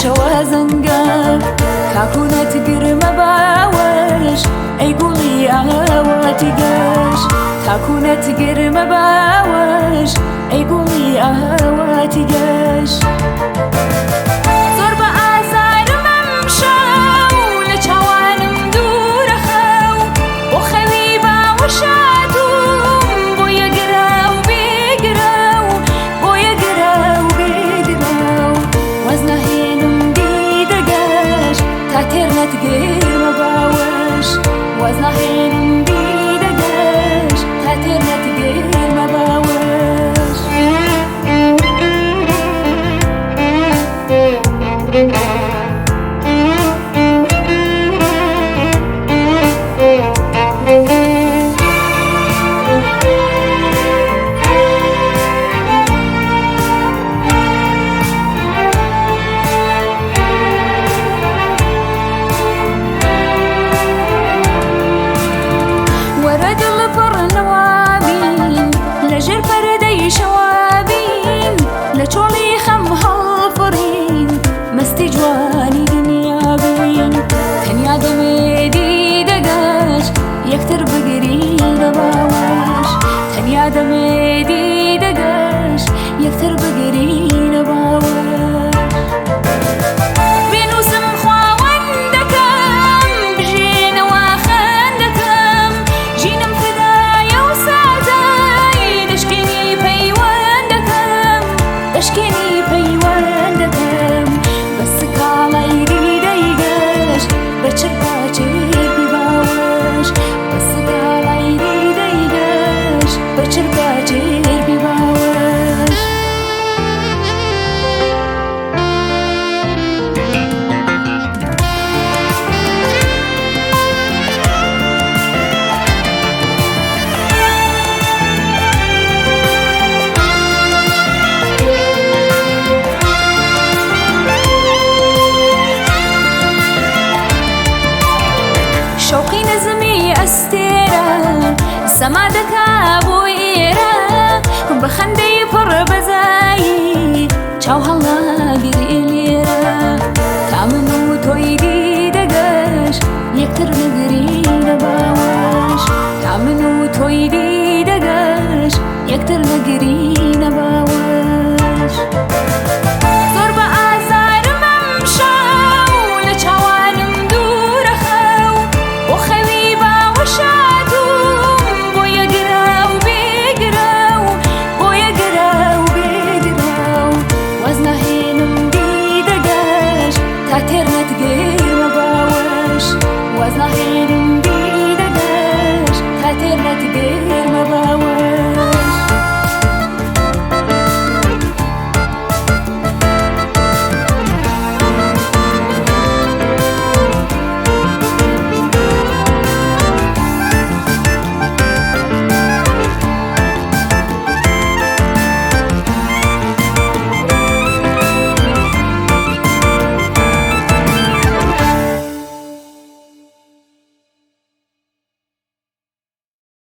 شەوە زەنگە کاکوونەت گرمە باوەش ئەی گوڵی ئاواتی گەش تاکوونەت گرمە باوەش ئەی گوڵی ئاواتی گەش. زۆر بە ئازارم ئەمشەو لە چاوانم دوورە خەو بۆ خەوی باوەشاتوم بۆ یەگرە و بێگرە و بۆ یەگرە و بێگرە و واز ناهێنم دیدەگەش تا تێر نەتگرمە باوەش واز ناهێنم دیدەگەش تا تێر نەتگرمە باوەش. وەرە دڵ پڕ نەوابین لەژێر پەردەی شەوابین لە چۆڵی خەم هەڵفڕین مەستی جوانی دنیا بین تەنیا دەمێ دیدەگەش یەکتر بگرینە باوەش تەنیا دەمێ دیدەگەش یەکتر بگرینە باوەش. بێنووسم خواوەندەکەم بژێنەوە خەندەکەم ژینم فدایە و ساتای دەشکێنی پەیوەندەکەم دەشکێنی پەیوەندەکەم بە سکاڵای دیدەی گەش بە چرپا چرپی باوەش بە سکاڵای دیدەی گەش بە چرپا چرپی باوەش. شەوقی نزمی ئەستێرە سەما دەکا بۆ ئێرە بە خەندەی پڕ بەزایی چاو هەڵنا.